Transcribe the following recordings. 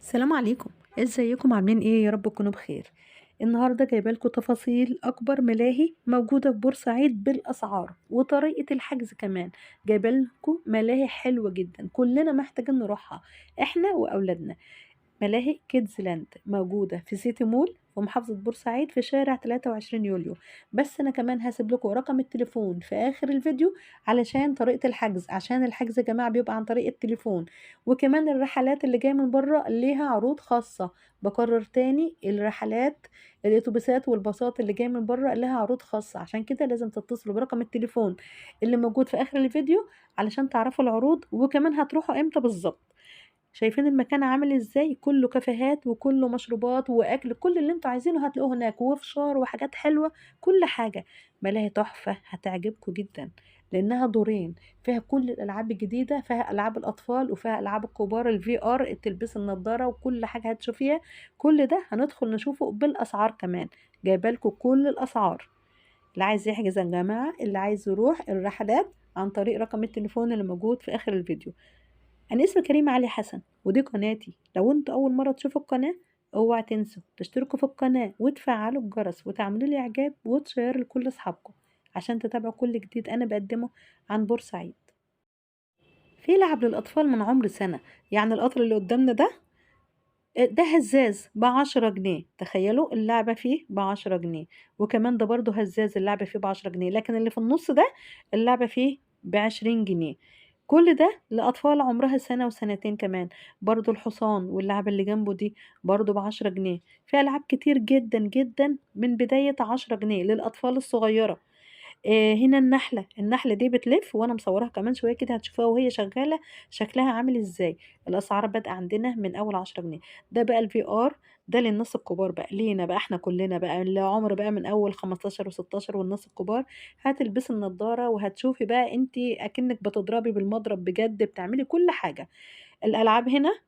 السلام عليكم، ازيكم؟ عاملين ايه؟ يا رب تكونوا بخير. النهارده جايبه لكم تفاصيل اكبر ملاهي موجودة في بورسعيد بالاسعار وطريقه الحجز كمان. جايبه لكم ملاهي حلوة جدا كلنا محتاجين نروحها احنا واولادنا. ملاهي كيدز لاند موجودة في سيتي مول في محافظة بورسعيد في شارع 23 يوليو. بس انا كمان هسيب لكم رقم التليفون في اخر الفيديو علشان طريقه الحجز، عشان الحجز يا جماعة بيبقى عن طريق التليفون. وكمان الرحلات اللي جاية من بره ليها عروض خاصة. بكرر تاني، الرحلات الاتوبيسات والباصات اللي جاية من بره لها عروض خاصة، عشان كده لازم تتصلوا برقم التليفون اللي موجود في اخر الفيديو علشان تعرفوا العروض وكمان هتروحوا امتى بالظبط. شايفين المكان عامل ازاي؟ كله كافيهات وكله مشروبات واكل، كل اللي انتوا عايزينه هتلاقوه هناك، وفشار وحاجات حلوة، كل حاجة. ملاهي تحفة هتعجبكم جدا لانها دورين، فيها كل الالعاب الجديدة، فيها العاب الاطفال وفيها العاب الكبار، ال VR، تلبس النضارة وكل حاجة هتشوفيها. كل ده هندخل نشوفه بالاسعار كمان، جايبالكم كل الاسعار. اللي عايز يحجز يا جماعة، اللي عايز يروح الرحلات عن طريق رقم التليفون اللي موجود في اخر الفيديو. انا اسمي كريمة علي حسن ودي قناتي. لو انتوا اول مرة تشوفوا القناة اوعوا تنسوا تشتركوا في القناة وتفعلوا الجرس وتعملوا لي اعجاب وتشير لكل اصحابكم عشان تتابعوا كل جديد انا بقدمه عن بورسعيد. في لعب للاطفال من عمر سنة، يعني القطر اللي قدامنا ده هزاز ب10 جنيه، تخيلوا اللعبة فيه ب10 جنيه. وكمان ده برضو هزاز اللعبة فيه ب10 جنيه، لكن اللي في النص ده اللعبة فيه ب20 جنيه. كل ده لأطفال عمرها سنة وسنتين. كمان برضو الحصان واللعبة اللي جنبه دي برضو ب10 جنيه. في ألعاب كتير جدا جدا من بداية 10 جنيه للأطفال الصغيرة. هنا النحلة، النحلة دي بتلف وانا مصورها كمان شوية كده هتشوفوها وهي شغالة شكلها عامل ازاي. الأسعار بادئة عندنا من أول 10 جنيه. ده بقى ال VR، ده للناس الكبار بقى، لينا بقى احنا كلنا بقى اللي عمر بقى من أول 15 وستاشر والناس الكبار. هتلبسي النضارة وهتشوفي بقى انتي أكنك بتضربي بالمضرب بجد، بتعملي كل حاجة. الألعاب هنا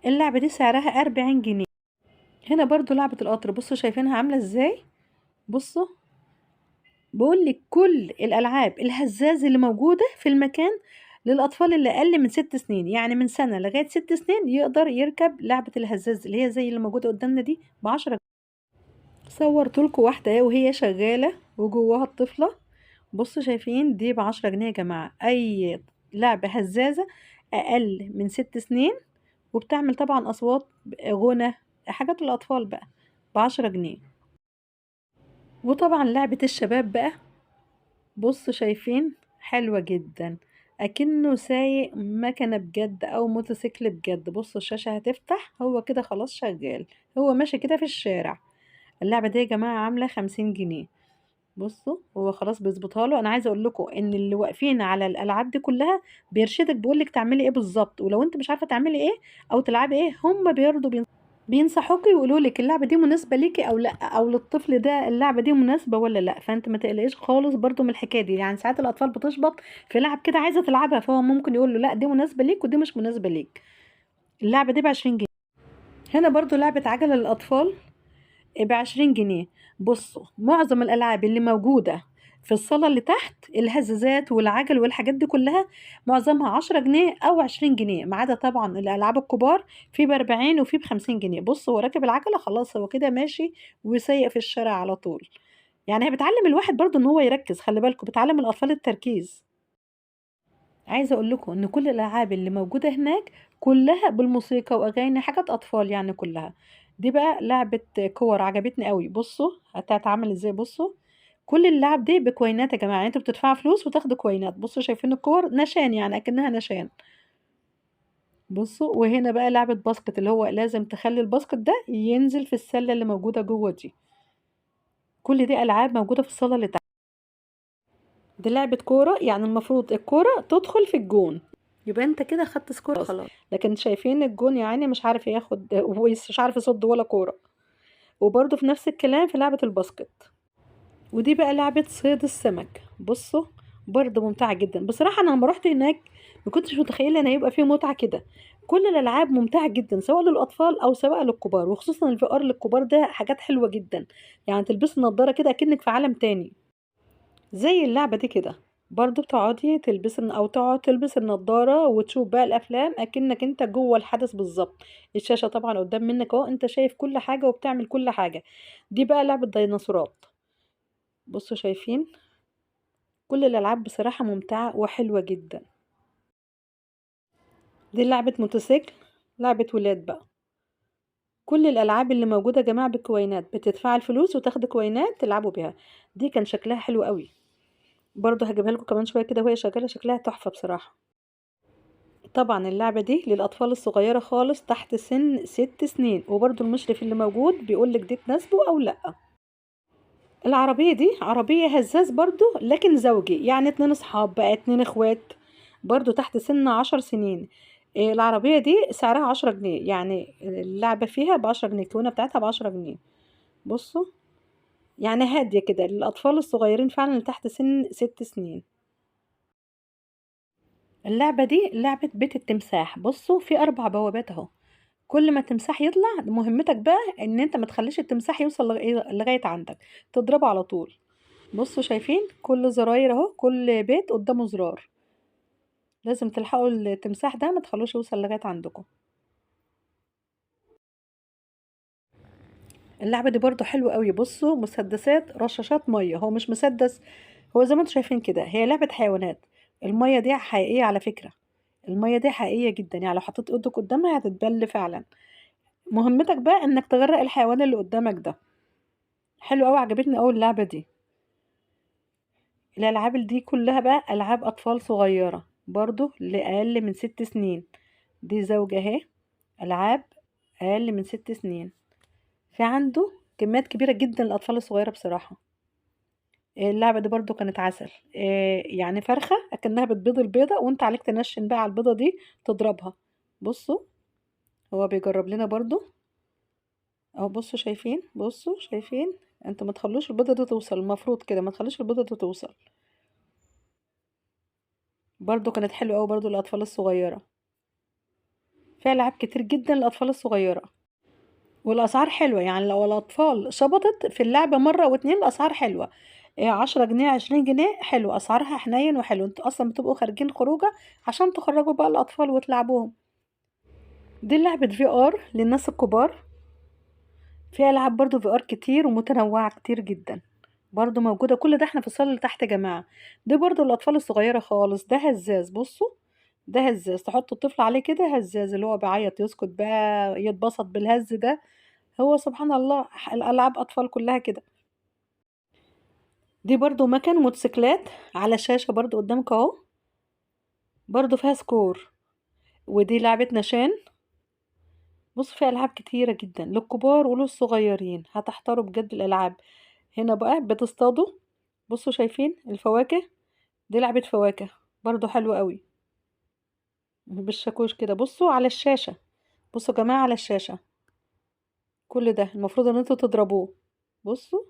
اللعبة دي سعرها 40 جنيه. هنا برضو لعبة القطر، بصوا شايفينها عاملة ازاي. بصوا بقول لك كل الألعاب الهزاز اللي موجودة في المكان للأطفال اللي أقل من 6 سنين، يعني من سنة لغاية 6 سنين يقدر يركب لعبة الهزاز اللي هي زي اللي موجودة قدامنا دي ب10. صورت لكم واحدة اهي وهي شغالة وجواها الطفلة. بصوا شايفين دي ب10 جنيه يا جماعة. أي لعبة هزازة أقل من 6 سنين وبتعمل طبعا أصوات غنى حاجات الأطفال بقى ب10 جنيه. وطبعا لعبة الشباب بقى بصوا شايفين حلوة جدا، أكنه سايق مكنة بجد أو موتوسيكل بجد. بصوا الشاشة هتفتح، هو كده خلاص شغال، هو ماشي كده في الشارع. اللعبة دي يا جماعة عاملة 50 جنيه. بصوا هو خلاص بيظبطها له. أنا عايزة أقول لكم إن اللي واقفين على الألعاب دي كلها بيرشدك، بيقولك تعملي إيه بالظبط، ولو أنت مش عارفة تعملي إيه أو تلعبي إيه هم بيرضوا بينصحوكي ويقولوا لك اللعبة دي مناسبة ليكي أو لأ، أو للطفل ده اللعبة دي مناسبة ولا لأ. فأنت ما تقلقيش خالص برضو من الحكاية دي. يعني ساعات الأطفال بتشبط في لعب كده عايزة تلعبها، فهو ممكن يقول له لأ دي مناسبة ليك ودي مش مناسبة ليك. اللعبة دي ب20 جنيه. هنا برضو لعبة عجلة للأطفال ب20 جنيه. بصوا معظم الألعاب اللي موجودة في الصالة اللي تحت، الهزازات والعجل والحاجات دي كلها معظمها 10 جنيه أو 20 جنيه، ما عدا طبعا الألعاب الكبار في ب40 وفي ب50 جنيه. بصوا هو راكب العجلة خلاص، هو كده ماشي وسايق في الشارع على طول. يعني هي بتعلم الواحد برضو إن هو يركز، خلي بالكم بتعلم الأطفال التركيز. عايزة أقول لكم إن كل الألعاب اللي موجودة هناك كلها بالموسيقى وأغاني حاجات أطفال يعني كلها. دي بقى لعبة كور عجبتني قوي. بصوا هتتعمل ازاي. بصوا كل اللعب دي بكوينات يا جماعة، يعني انتوا بتدفعوا فلوس وتاخدوا كوينات. بصوا شايفين الكور نشان، يعني اكنها نشان. بصوا وهنا بقى لعبة basket، اللي هو لازم تخلي ال basket ده ينزل في السلة اللي موجودة جوه دي. كل دي ألعاب موجودة في الصالة اللي تحت. دي لعبة كورة، يعني المفروض الكورة تدخل في الجون، يبقى انت كده خدت score خلاص. لكن شايفين الجون يعني مش عارف ياخد، مش عارف يصد ولا كورة. وبرده في نفس الكلام في لعبة ال basket. ودي بقى لعبة صيد السمك. بصوا برضه ممتعة جدا. بصراحة أنا لما روحت هناك ما كنتش متخيلة إن هيبقى فيه متعة كده. كل الألعاب ممتعة جدا سواء للأطفال أو سواء للكبار، وخصوصا ال VR للكبار ده حاجات حلوة جدا. يعني تلبسي النضارة كده أكنك في عالم تاني، زي اللعبة دي كده. برضو بتقعدي تلبسي او تقعد تلبس النضارة وتشوف بقى الافلام اكنك انت جوه الحدث بالظبط. الشاشة طبعا قدام منك اهو، انت شايف كل حاجة وبتعمل كل حاجة. دي بقى لعبة ديناصورات. بصوا شايفين كل الالعاب بصراحة ممتعة وحلوة جدا. دي لعبة موتوسيكل، لعبة ولاد بقى. كل الالعاب اللي موجودة يا جماعة بالكوينات، بتدفع الفلوس وتاخد كوينات تلعبوا بيها. دي كان شكلها حلو قوي، برضو هجيبها لكم كمان شوية كده وهي شغالة، شكلها تحفة بصراحة. طبعا اللعبة دي للأطفال الصغيرة خالص تحت سن 6 سنين، وبرضو المشرف اللي موجود بيقولك دي تناسبه أو لأ. العربية دي عربية هزاز برضو، لكن زوجي، يعني 2 أصحاب بقى، 2 إخوات، برضو تحت سن 10 سنين. العربية دي سعرها 10 جنيه، يعني اللعبة فيها ب10 جنيه، الكونة بتاعتها ب10 جنيه. بصوا يعني هادية كده للأطفال الصغيرين فعلا اللي تحت سن 6 سنين. اللعبة دي لعبة بيت التمساح. بصوا في 4 بوابات اهو، كل ما التمساح يطلع مهمتك بقى ان انت ما تخليش التمساح يوصل لغاية عندك، تضربه على طول. بصوا شايفين كل زراير اهو، كل بيت قدامه زرار، لازم تلحقوا التمساح ده ما تخلوش يوصل لغاية عندكم. اللعبة دي برضو حلوة قوي. بصوا مسدسات رشاشات مية، هو مش مسدس، هو زي ما انتم شايفين كده هي لعبة حيوانات. المية دي حقيقية على فكرة، المية دي حقيقية جدا، يعني لو حطيت ايدك قدامها هتتبل فعلا. مهمتك بقى انك تغرق الحيوان اللي قدامك ده. حلو قوي، عجبتني قوي اللعبة دي. الالعاب دي كلها بقى العاب اطفال صغيرة برضو لأقل من 6 سنين. دي زوجة اهي، العاب اقل من 6 سنين. في عنده كميات كبيرة جدا للأطفال الصغيرة بصراحة. اللعبة دي برضو كانت عسل، يعني فرخة أكنها بتبيض البيضة وانت عليك تنشن بقى على البيضة دي تضربها. بصوا هو بيجرب لنا برضو اهو. بصوا شايفين، بصوا شايفين، انتوا ما تخلوش البيضة دي توصل، المفروض كده ما تخلوش البيضة دي توصل. برضو كانت حلوة قوي برضو للأطفال الصغيرة. فيها ألعاب كتير جدا للأطفال الصغيرة، والأسعار حلوة، يعني لو الأطفال شبطت في اللعبة مرة واتنين الأسعار حلوة. 10 جنيه 20 جنيه حلو، أسعارها حنين وحلو. انتوا أصلا بتبقوا خارجين خروجة عشان تخرجوا بقى الأطفال وتلعبوهم. دي لعبة VR للناس الكبار، فيها ألعاب برضو VR كتير ومتنوعة كتير جدا برضو موجودة. كل ده احنا في الصالة اللي تحت يا جماعة. دي برضو الأطفال الصغيرة خالص. ده هزاز، بصوا ده هزاز، تحطوا الطفل عليه كده هزاز اللي هو بيعيط يسكت بقى يتبسط بالهز ده. هو سبحان الله الألعاب أطفال كلها كده. دي برضو مكان موتوسيكلات على شاشة برضو قدامك اهو، برضو فيها score. ودي لعبة نشان. بصوا فيها ألعاب كتيرة جدا للكبار وللصغيرين، هتحتاروا بجد الألعاب. هنا بقى بتصطادوا، بصوا شايفين الفواكه، دي لعبة فواكه برضو حلوة قوي بالشاكوش كده. بصوا على الشاشة، بصوا يا جماعة على الشاشة، كل ده المفروض ان انتوا تضربوه. بصوا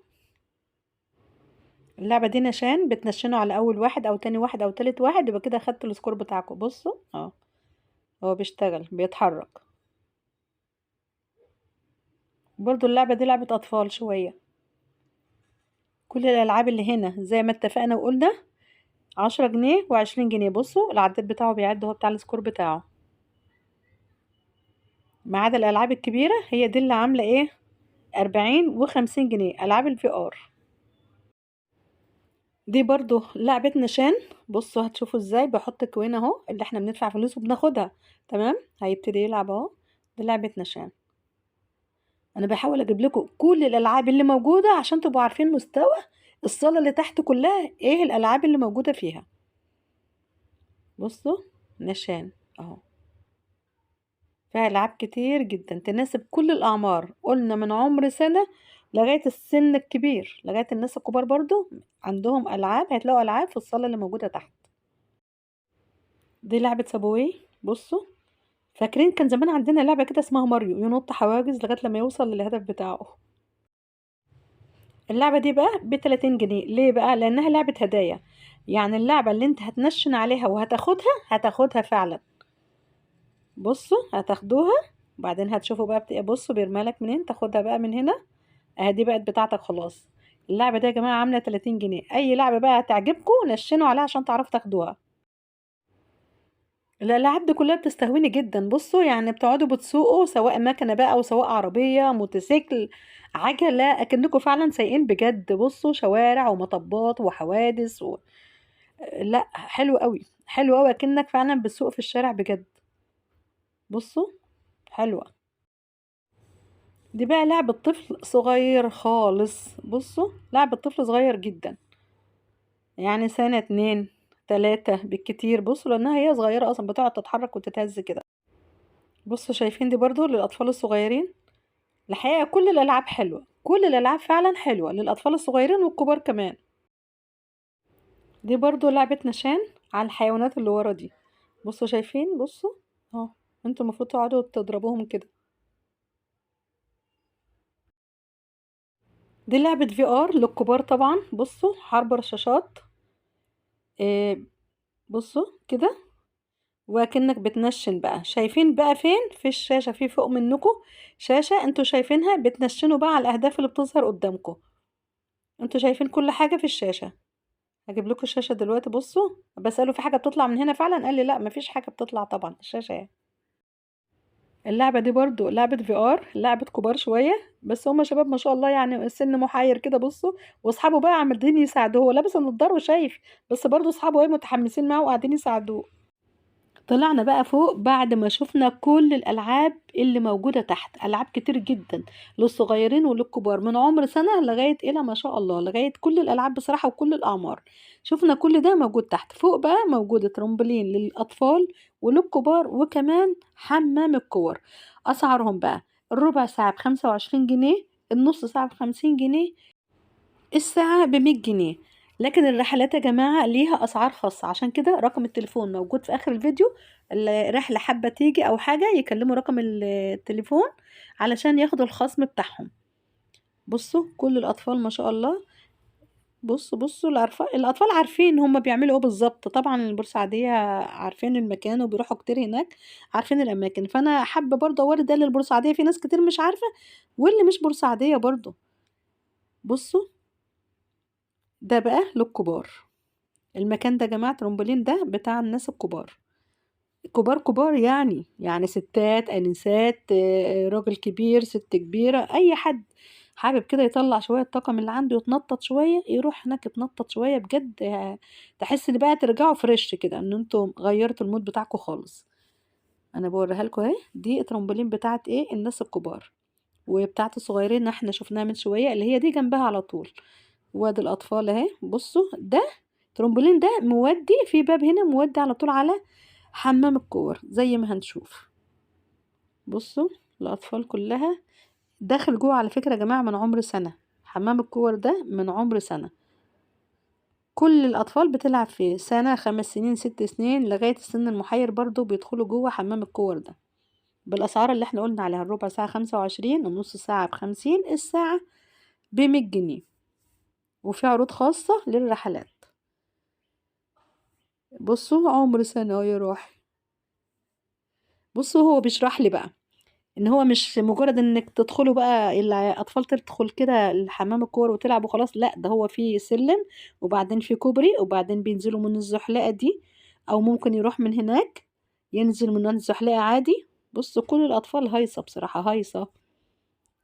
اللعبة دي نشان، بتنشنوا على اول واحد او تاني واحد او تالت واحد، يبقى كده خدتوا ال score بتاعكم. بصوا هو بيشتغل بيتحرك. برضو اللعبة دي لعبة اطفال شوية. كل الالعاب اللي هنا زي ما اتفقنا وقلنا 10 جنيه وعشرين جنيه. بصوا العداد بتاعه بيعد هو بتاع ال score بتاعه، ما عدا الالعاب الكبيرة هي دي اللي عاملة ايه 40 وخمسين جنيه، العاب ال VR. دي برضو لعبة نشان. بصوا هتشوفوا ازاي بحط coin اهو اللي احنا بندفع فلوس وبناخدها، تمام. هيبتدي يلعب اهو. دي لعبة نشان. انا بحاول اجيب لكم كل الالعاب اللي موجودة عشان تبقوا عارفين مستوى الصالة اللي تحت كلها ايه الالعاب اللي موجودة فيها. بصوا نشان اهو، فيها العاب كتير جدا تناسب كل الاعمار، قلنا من عمر سنة لغاية السن الكبير، لغاية الناس الكبار برضو عندهم العاب، هتلاقوا العاب في الصالة اللي موجودة تحت. دي لعبة Subway. بصوا فاكرين كان زمان عندنا لعبة كده اسمها ماريو، ينط حواجز لغاية لما يوصل للهدف بتاعه. اللعبة دي بقى بتلاتين جنيه. ليه بقى؟ لأنها لعبة هدايا، يعني اللعبة اللي انت هتنشن عليها وهتاخدها هتاخدها فعلا. بصوا هتاخدوها وبعدين هتشوفوا بقى بصوا بيرمالك منين، تاخدها بقى من هنا، اهي دي بقت بتاعتك خلاص. اللعبة دي يا جماعة عاملة 30 جنيه. أي لعبة بقى هتعجبكم نشنوا عليها عشان تعرفوا تاخدوها. الألعاب دي كلها بتستهويني جدا. بصوا يعني بتقعدوا بتسوقوا سواء مكنة بقى أو سواء عربية، موتوسيكل، عجلة، أكنكم فعلا سايقين بجد. بصوا شوارع ومطبات وحوادث لا حلو قوي، حلو قوي، أكنك فعلا بتسوق في الشارع بجد. بصوا حلوة. دي بقى لعبة طفل صغير خالص. بصوا لعبة طفل صغير جدا، يعني سنة 2 3 بالكتير. بصوا لأنها هي صغيرة أصلا بتقعد تتحرك وتتهز كده. بصوا شايفين دي برضو للأطفال الصغيرين. الحقيقة كل الألعاب حلوة، كل الألعاب فعلا حلوة للأطفال الصغيرين والكبار كمان. دي برضو لعبة نشان على الحيوانات اللي ورا دي. بصوا شايفين، بصوا اهو، انتوا المفروض تقعدوا تضربوهم كده. دي لعبة في ار للكبار طبعا. بصوا حرب رشاشات، بصوا كده وكأنك بتنشن بقى. شايفين بقى فين؟ في الشاشة، في فوق منكم شاشة انتوا شايفينها، بتنشنوا بقى على الأهداف اللي بتظهر قدامكم. انتوا شايفين كل حاجة في الشاشة. هجيب لكم الشاشة دلوقتي. بصوا بسأله في حاجة بتطلع من هنا فعلا، قال لي لا مفيش حاجة بتطلع طبعا، الشاشة يعني. اللعبة دي برضو لعبة في ار، لعبة كبار شوية بس هما شباب ما شاء الله، يعني السن محاير كده. بصوا واصحابه بقى عمالين يساعدوه، هو لابس النضارة وشايف، بس برضو اصحابه ايه متحمسين معاه وقاعدين يساعدوه. طلعنا بقى فوق بعد ما شفنا كل الألعاب اللي موجودة تحت، ألعاب كتير جدا للصغيرين وللكبار من عمر سنة لغاية إلى ما شاء الله، لغاية كل الألعاب بصراحة وكل الأعمار. شفنا كل ده موجود تحت. فوق بقى موجود ترامبولين للأطفال وللكبار، وكمان حمام الكور. أسعارهم بقى الربع ساعة ب25 جنيه، النص ساعة ب50 جنيه، الساعة ب100 جنيه. لكن الرحلات يا جماعة ليها أسعار خاصة، عشان كده رقم التليفون موجود في آخر الفيديو. الرحلة حابة تيجي أو حاجة يكلموا رقم التليفون علشان ياخدوا الخصم بتاعهم. بصوا كل الأطفال ما شاء الله، بصوا الأطفال عارفين هما بيعملوا إيه بالظبط. طبعا البورسعيدية عارفين المكان وبيروحوا كتير هناك، عارفين الأماكن. فأنا حابة برضه أوري ده للبورسعيدية، في ناس كتير مش عارفة واللي مش بورسعيدية برضه. بصوا ده بقى للكبار، المكان ده يا جماعة ترامبولين ده بتاع الناس الكبار، كبار كبار يعني ستات، أنسات، راجل كبير، ست كبيرة، أي حد حابب كده يطلع شوية الطاقة من اللي عنده يتنطط شوية، يروح هناك يتنطط شوية بجد. تحس إن بقى ترجعوا fresh كده، إن انتوا غيرتوا ال mood بتاعكم خالص. أنا بوريها لكم أهي، دي الترامبولين بتاعت إيه؟ الناس الكبار، وبتاعت الصغيرين احنا شفناها من شوية اللي هي دي جنبها على طول. وادي الأطفال أهي. بصوا ده الترامبولين ده مودي في باب هنا مودي على طول على حمام الكور زي ما هنشوف. بصوا الأطفال كلها داخل جوه. على فكرة يا جماعة من عمر سنة، حمام الكور ده من عمر سنة، كل الأطفال بتلعب فيه، سنة، 5 سنين، 6 سنين، لغاية السن المحير برضو بيدخلوا جوه حمام الكور ده. بالأسعار اللي احنا قلنا عليها، الربع ساعة 25، النص ساعة ب50، الساعة ب100 جنيه، وفي عروض خاصة للرحلات. بصوا عمر سنة يا روحي. بصوا هو بيشرح لي بقى ان هو مش مجرد انك تدخلوا بقى الاطفال تدخل كده الحمام الكور وتلعب وخلاص، لا ده هو في سلم وبعدين في كوبري وبعدين بينزلوا من الزحلقة دي، او ممكن يروح من هناك ينزل من الزحلقة عادي. بصوا كل الاطفال هايصة بصراحة، هايصة،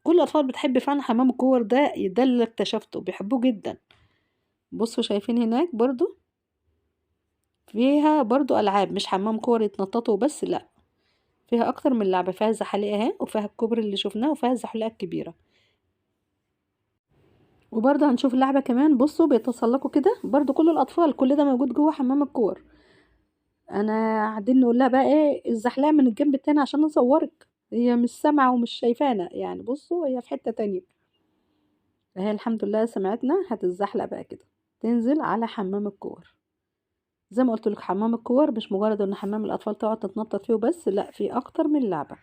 كل الاطفال بتحب فعلا حمام الكور ده، ده اللي اكتشفته بيحبوه جدا. بصوا شايفين هناك برضو فيها برضو العاب، مش حمام كور يتنططوا بس، لا فيها اكتر من لعبة، فيها زحليقة اهي، وفيها الكوبري اللي شفناه، وفيها الزحليقة الكبيرة. وبرضه هنشوف اللعبة كمان. بصوا بيتسلقوا كده برضه كل الأطفال، كل ده موجود جوه حمام الكور. أنا قاعدين نقول لها بقى إيه الزحلقة من الجنب التاني عشان نصورك، هي مش سامعة ومش شايفانا يعني. بصوا هي في حتة تانية اهي، الحمد لله سمعتنا. هتتزحلق بقى كده تنزل على حمام الكور. زي ما قلت لك حمام الكور مش مجرد ان حمام الاطفال تقعد تتنطط فيه وبس، لا في اكتر من لعبة.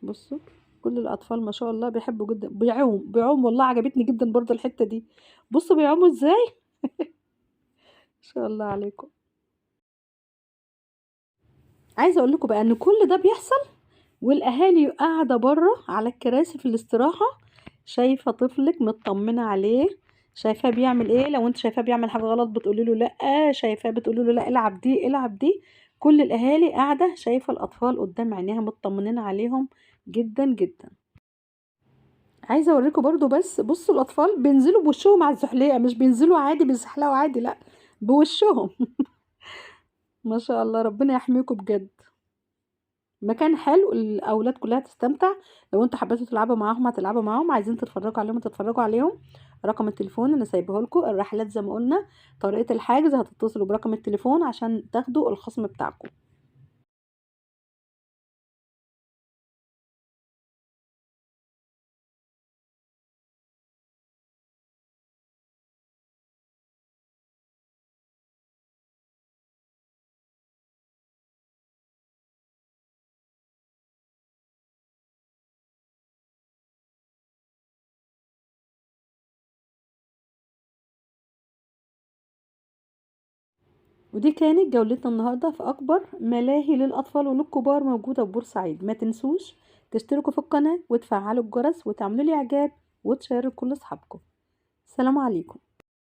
بصوا كل الاطفال ما شاء الله بيحبوا جدا، بيعوم والله عجبتني جدا برضو الحتة دي. بصوا بيعوموا ازاي ما شاء الله عليكم. عايزة اقول لكم بقى ان كل ده بيحصل والاهالي قاعدة بره على الكراسي في الاستراحة شايفة طفلك مطمنة عليه، شايفاه بيعمل ايه، لو انت شايفاه بيعمل حاجة غلط بتقولي له لا، شايفاه بتقولي له لا العب دي العب دي. كل الاهالي قاعدة شايفة الاطفال قدام عينيها، مطمنين عليهم جدا جدا. عايزة اوريكم برضو، بس بصوا الاطفال بينزلوا بوشهم على الزحليقة، مش بينزلوا عادي بيزحلقوا عادي، لا بوشهم. ما شاء الله، ربنا يحميكم بجد. مكان حلو، الاولاد كلها تستمتع. لو انتوا حبيتوا تلعبوا معاهم هتلعبوا معاهم، عايزين تتفرجوا عليهم تتفرجوا عليهم. رقم التليفون انا سايبه لكم. الرحلات زي ما قلنا طريقه الحجز هتتصلوا برقم التليفون عشان تاخدوا الخصم بتاعكم. ودي كانت جولتنا النهارده في اكبر ملاهي للاطفال وللكبار موجوده في بورسعيد. ما تنسوش تشتركوا في القناه وتفعلوا الجرس وتعملوا لي اعجاب وتشيروا لكل اصحابكم. السلام عليكم.